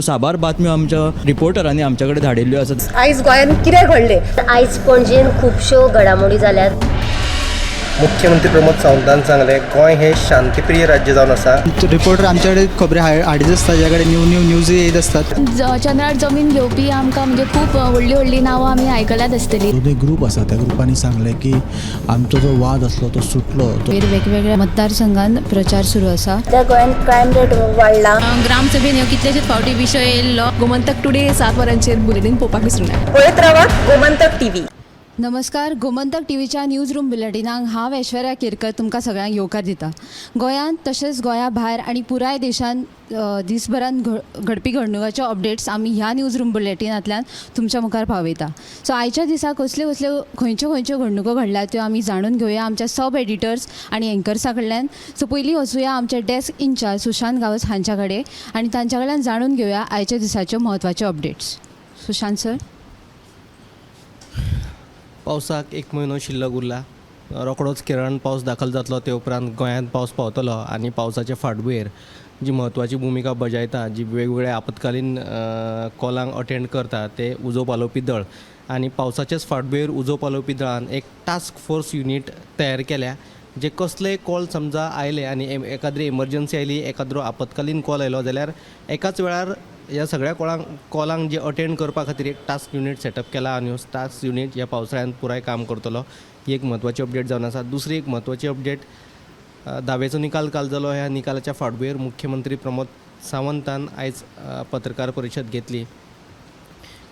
साबार बातम्यो आमच्या रिपोर्टरांनी आमच्या कडेन धाडिल्ल्यो आसात. आयज गोंयांत कितें घडलें? आयज पणजेन खुबश्यो घडामोडी जाल्यात. मुख्यमंत्री प्रमोद सावंतान सांगलें, गोंय हें शांतीप्रिय राज्य जावन आसा. रिपोर्टर आमच्याकडे खबरी हाडीत आसता, ज्या कडेन न्यू न्यू न्यूज येत आसतात. चंद्रार जमीन घेवपी आमकां म्हणजे खूब व्हडलीं व्हडलीं नांवां आमी आयकल्यात आसतलीं. दोनूय ग्रूप आसा, त्या ग्रुपांनी सांगलें की आमचो जो वाद आसलो तो सुटलो तो. वेगवेगळ्या मतदारसंघात प्रचार सुरू आसा. सध्या गोंयांत क्रायम रेट वाडला. ग्रामसभेन ह्यो कितलेशेच फावटी विशय येयल्लो. गोमंतक टुडे 7 वरांचेर बुलेटीन पळोवपाक विसरूं नाका. पळयत रावात गोमंतक टीव्ही. नमस्कार, गोमंतक टीव्हीच्या न्यूज रूम बुलेटिनाक हांव ऐश्वर्या केरकर तुमकां सगळ्यांक येवकार दिता. गोंयांत तशेंच गोंया भायर आनी पुराय देशांत दिसभरांत घडपी घडणुकाच्यो अपडेट्स आमी ह्या न्यूज रूम बुलेटिनांतल्यान तुमच्या मुखार पावयता. सो आयच्या दिसा कसल्यो कसल्यो खंयच्यो खंयच्यो घडणुको घडल्या त्यो आमी जाणून घेवया आमच्या सब एडिटर्स आनी एंकर्सा कडल्यान. सो पयलीं वचुया आमचे डेस्क इन्चार्ज सुशांत गांवस हांच्या कडेन आनी तांच्या कडल्यान जाणून घेवया आयच्या दिसाच्यो म्हत्वाच्यो अपडेट्स. सुशांत सर. पावसाक एक म्हयनो शिल्लक उरला. रोखडोच केरळान पावस दाखल जातलो, ते उपरांत गोंयांत पावस पावतलो आनी पावसाचे फाटभुंयेर जी म्हत्वाची भुमिका बजायता, जी वेगवेगळ्या आपत्कालीन कॉलांक अटेंड करता ते उजो पालोवपी दळ, आनी पावसाचेच फाटभुंयेर उजो पालोवपी दळान एक टास्क फोर्स युनीट तयार केल्या, जे कसलेय कॉल समजा आयले आनी एकाद्री इमर्जन्सी आयली, एकाद्रो आपत्कालीन कॉल आयलो जाल्यार एकाच वेळार ह्या सगळ्या कॉलांक जे अटेंड करपा खातीर एक टास्क युनीट सेटअप केला आनी हो टास्क युनीट ह्या पावसाळ्यांत पुराय काम करतलो. ही एक म्हत्वाची अपडेट जावन आसा. दुसरी एक म्हत्वाची अपडेट, धावेचो निकाल काल जालो. ह्या निकालाच्या फाटभुंयेर मुख्यमंत्री प्रमोद सावंतान आयज पत्रकार परिशद घेतली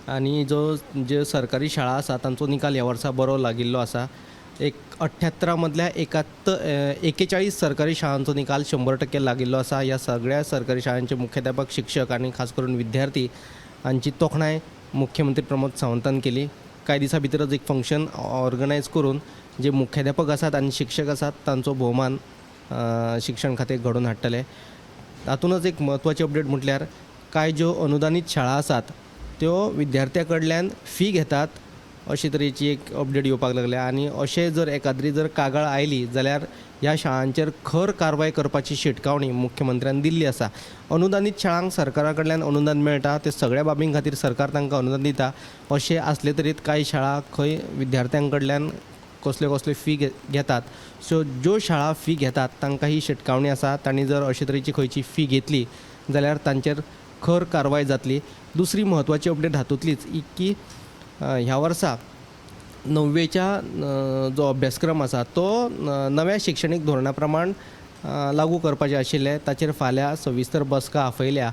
आनी जो ज्यो सरकारी शाळा आसा तांचो निकाल ह्या वर्सा बरो लागिल्लो आसा. एक 78 मदल्या 41 सरकारी शाळांचो निकाल 100% लागिल्लो आसा. ह्या सगळ्या सरकारी शाळांचे मुख्याध्यापक, शिक्षक आनी खास करून विद्यार्थी हांची तोखणाय मुख्यमंत्री प्रमोद सावंतान केली. कांय दिसां भितरच एक फंक्शन ऑर्गनायज करून जे मुख्याध्यापक आसात आनी शिक्षक आसात तांचो भोवमान शिक्षण खातें घडोवन हाडटलें. तातूंतच एक म्हत्वाची अपडेट म्हटल्यार कांय ज्यो अनुदानीत शाळा आसात त्यो विद्यार्थ्यां कडल्यान फी घेतात अशे तरेची एक अपडेट येवपाक लागल्या आनी अशें जर एकाद्री जर कागाळ आयली जाल्यार ह्या शाळांचेर खर कारवाय करपाची शिटकावणी मुख्यमंत्र्यान दिल्ली आसा. अनुदानीत शाळांक सरकारा कडल्यान अनुदान मेळटा, ते सगळ्या बाबीं खातीर सरकार तांकां अनुदान दिता. अशें आसलें तरी कांय शाळा खंय विद्यार्थ्यां कडल्यान कसल्यो कसल्यो फी घेतात. सो ज्यो शाळा फी घेतात तांकां ही शिटकावणी आसा, तांणी जर अशे तरेची खंयची फी घेतली जाल्यार तांचेर खर कारवाय जातली. दुसरी म्हत्वाची अपडेट हातूंतलीच की ह्या वर्सा णव्वेच्या जो अभ्यासक्रम आसा तो नव्या शिक्षणीक धोरणा प्रमाण लागू करपाचें आशिल्लें. ताचेर फाल्यां सविस्तर बसका आपयल्या.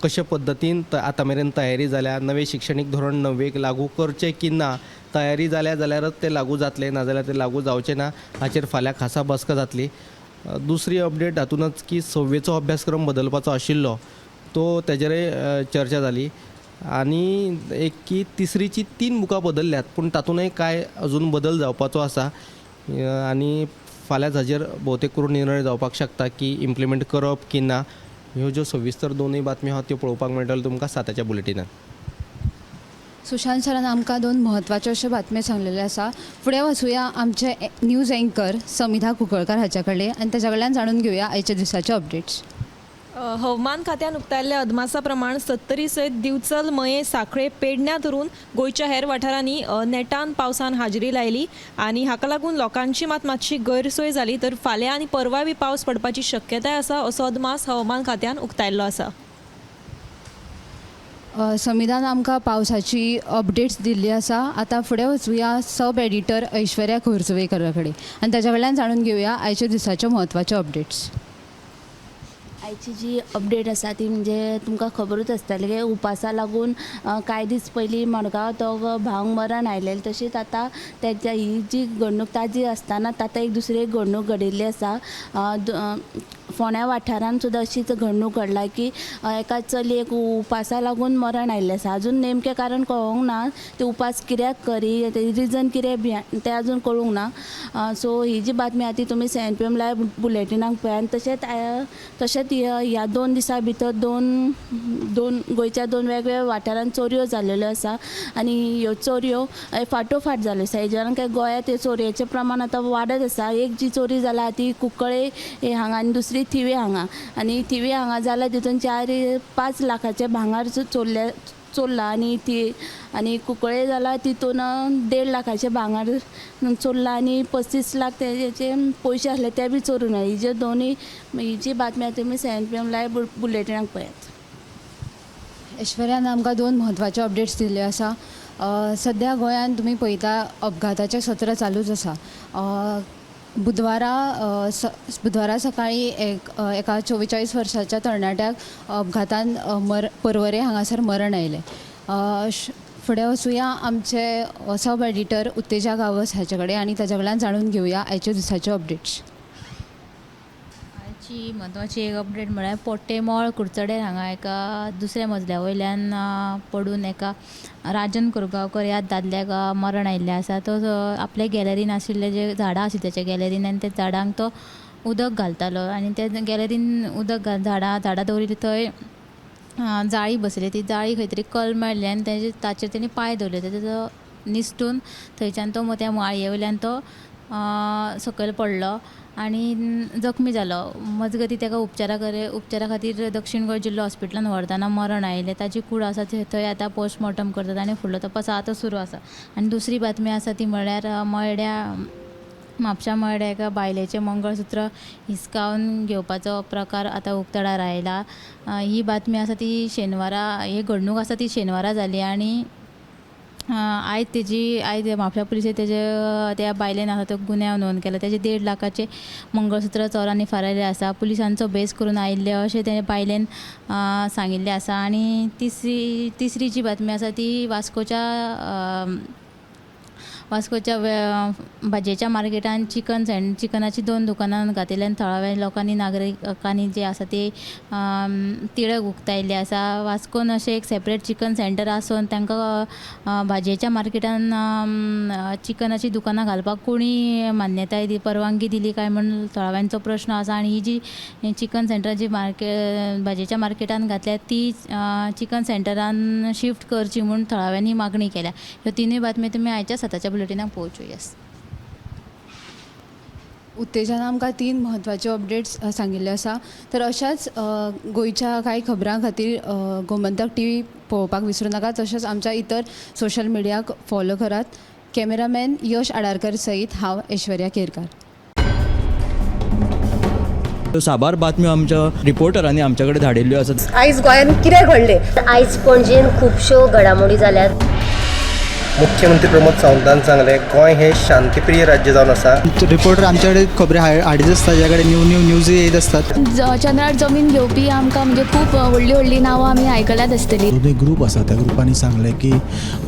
कशे पद्दतीन आतां मेरेन तयारी जाल्या, नवें शिक्षणीक धोरण णव्वेक लागू करचें की ना, तयारी जाल्या जाल्यारच तें लागू जातलें, नाजाल्यार तें लागू जावचें ना, हाचेर फाल्यां खासा बसका जातली. दुसरी अपडेट हातूंतच की सव्वेचो अभ्यासक्रम बदलपाचो आशिल्लो तो तेजेरय चर्चा जाली आनी एक की तिसरीची 3 बुकां बदलल्यात पूण तातूंतय कांय अजून बदल जावपाचो आसा आनी फाल्यां हाजेर भोवतेक करून निर्णय जावपाक शकता की इम्प्लिमेंट करप की ना. ह्यो ज्यो सविस्तर दोनूय बातम्यो आहा त्यो पळोवपाक मेळटल्यो तुमकां 7च्या बुलेटिनान. सुशांत सरान आमकां दोन म्हत्वाच्यो अश्यो बातम्यो सांगलेल्यो आसा. फुडें वचुया आमचे न्यूज एंकर समिधा कुंकळकार हाच्या कडेन आनी ताच्या कडल्यान जाणून घेवया आयच्या दिसाच्यो अपडेट्स. हवामान खात्यान उक्तायल्ल्या अदमासा प्रमाण सत्तरी सयत दिवचल, मये, सांखळे, पेडण्या धरून गोंयच्या हेर वाठारांनी नेटान पावसान हाजेरी लायली आनी हाका लागून लोकांची मात मातशी गैरसोय जाली. तर फाल्यां आनी परवां बी पावस पडपाची शक्यताय आसा असो अदमास हवामान खात्यान उक्तायल्लो आसा. समिधान आमकां पावसाची अपडेट्स दिल्ली आसा. आतां फुडें वचुया सब एडिटर ऐश्वर्या खोर्जुवेकरा कडेन आनी ताच्या कडल्यान जाणून घेवया आयच्या दिसाच्यो म्हत्वाच्यो अपडेट्स. आयची जी अपडेट आसा ती म्हणजे तुमकां खबरूच आसतली की उपासा लागून कांय दीस पयलीं मडगांव तो भावंक मरण आयलेलें. तशीच आतां तेच्या ही जी घडणूक ताजी आसतना आतां एक दुसरी एक घडणूक घडिल्ली आसा. फोंड्या वाठारान सुद्दां अशीच घडणूक घडला की एका चलयेक उपासा लागून मरण आयिल्लें आसा. अजून नेमकें कारण कळोंक ना, ते उपास कित्याक करी, ते रिजन कितें तें अजून कळूंक ना. सो ही जी बातमी आसा ती तुमी 7 PM live बुलेटिनाक पळयात. तशेंच तशेंच ह्या 2 दिसां भितर दोन दोन गोंयच्या 2 वेगवेगळ्या वाठारांत चोरयो जाल्ल्यो आसा आनी ह्यो चोरयो फाटोफाट जाल्यो आसा. हेज्या काय गोंयांत हे चोरयेचें प्रमाण आतां वाडत आसा. एक जी चोरी जाला ती कुंकळे हांगा आनी दुसरी आसली थिवी हांगा आनी थिवी हांगा जाल्या तितून 4-5 लाखाचें भांगर चोरलां आनी ती आनी कुंकळे जाला तितून 1.5 लाखाचें भांगर चोरलां आनी 35 लाख तेजे पयशे आसले ते बी चोरून व्हेले. ही दोनूय ही जी बातमी आसा तुमी 7 PM live बुलेटिनाक पळयात. ऐश्वर्यान आमकां 2 म्हत्वाच्यो अपडेट्स दिल्ल्यो आसा. सद्या गोंयांत तुमी पळयता अपघाताचें सत्र चालूच आसा. बुधवारा सकाळीं एका 44 वर्साच्या तरणाट्याक अपघातान पर्वरे हांगासर मरण आयलें. फुडें वचुया आमचे सब एडिटर उत्तेजा गांवस हाचे कडेन आनी ताच्या कडल्यान जाणून घेवया आयच्या दिसाच्यो अपडेट्स. आयची म्हत्वाची एक अपडेट म्हळ्यार पोट्टेमळ कुडचडेर हांगा एका दुसऱ्या मजल्या वयल्यान पडून एका राजन कोरगांवकर ह्या दादल्याक मरण आयिल्लें आसा. तो आपल्या गॅलरीन आशिल्ले जे झाडां आशिल्ली तेच्या गॅलरीन आनी त्या झाडांक तो उदक घालतालो आनी त्या गॅलरीन उदक झाडां दवरिल्ली थंय जाळी बसयली, ती जाळी खंय तरी कल मेळ्ळी आनी ताचेर तेणी पांय दवरले, तेजो निसटून थंयच्यान तो त्या माळये वयल्यान तो सकयल पडलो आनी जखमी जालो. मजगती ताका उपचारा खातीर दक्षीण गोंय जिल्लो हॉस्पिटलान व्हरतना मरण आयलें. ताची कूड आसा थंय आतां पोस्टमॉर्टम करतात आनी फुडलो तपास आतां सुरू आसा. आनी दुसरी बातमी आसा ती म्हळ्यार म्हापशा मळड्या एका बायलेचें मंगळसूत्र हिसकावन घेवपाचो प्रकार आतां उक्ताडार आयला. ही बातमी आसा ती शेनवारा, ही घडणूक आसा ती शेनवारा जाली आनी आयज म्हापशा पुलिशेन त्या बायलेन आसा तो गुन्यांव नोंद केला. तेजे 1.5 लाखाचें मंगळसूत्र चोरांनी फारायलें आसा. पुलिसांचो भेस करून आयिल्ले अशें ते बायलेन सांगिल्लें आसा. आनी तिसरी जी बातमी आसा ती वास्कोच्या भाजयेच्या मार्केटान चिकनाची 2 दुकानां घातिल्ल्यान थळाव्या लोकांनी नागरिकांनी जे आसा ते तिडक उक्तायल्ली आसा. वास्कोन अशें एक सेपरेट चिकन सेंटर आसून तांकां भाजयेच्या मार्केटान चिकनाची दुकानां घालपाक कोणी मान्यताय परवानगी दिली काय म्हूण थळाव्यांचो प्रश्न आसा. आनी ही जी चिकन सेंटर जी भाजयेच्या मार्केटान घातल्या ती चिकन सेंटरान शिफ्ट करची म्हूण थळाव्यांनी मागणी केल्या. ह्यो तिनूय बातमी तुमी आयच्या 7च्या बुलेटिनाक पोहोचूया. उत्तेजान आमकां 3 म्हत्वाच्यो अपडेट्स सांगिल्ल्यो आसा. तर अशाच गोंयच्या कांय खबरां खातीर गोमंतक टीव्ही पळोवपाक विसरूं नाका. तशेंच आमच्या इतर सोशल मिडियाक फॉलो करात. कॅमेरामॅन यश आडारकर सयत हांव ऐश्वर्या केरकार. साबार बातम्यो आमच्या रिपोर्टरांनी आमच्या कडेन धाडिल्ल्यो आसात. आयज गोंयांत कितें घडलें? आयज पणजेन खुबश्यो घडामोडी जाल्यात. मुख्यमंत्री प्रमोद सावंतान सांगलें गोंय हें शांतीप्रिय राज्य जावन आसा. रिपोर्टर आमचे कडेन खबरी हाडीत आसता, ज्या कडेन न्यू न्यू न्यूज येयत आसतात. चंद्रार जमीन घेवपी आमकां म्हणजे खूब व्हडली व्हडली नांवां आमी आयकल्यात आसतली. दोनूय ग्रूप आसा त्या ग्रुपांनी सांगलें की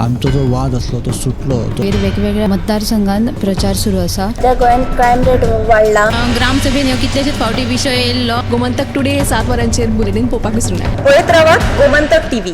आमचो जो वाद आसलो तो सुटलो. वेगवेगळ्या मतदारसंघान प्रचार सुरू आसा. सद्या गोंयांत क्रायम रेट वाडला. ग्रामसभेन ह्यो कितलेशेच फावटी विशय येयल्लो. गोमंतक टुडे 7 वरांचेर बुलेटीन पळोवपाक विसरूं नाका. पळयत रावात गोमंतक टीव्ही.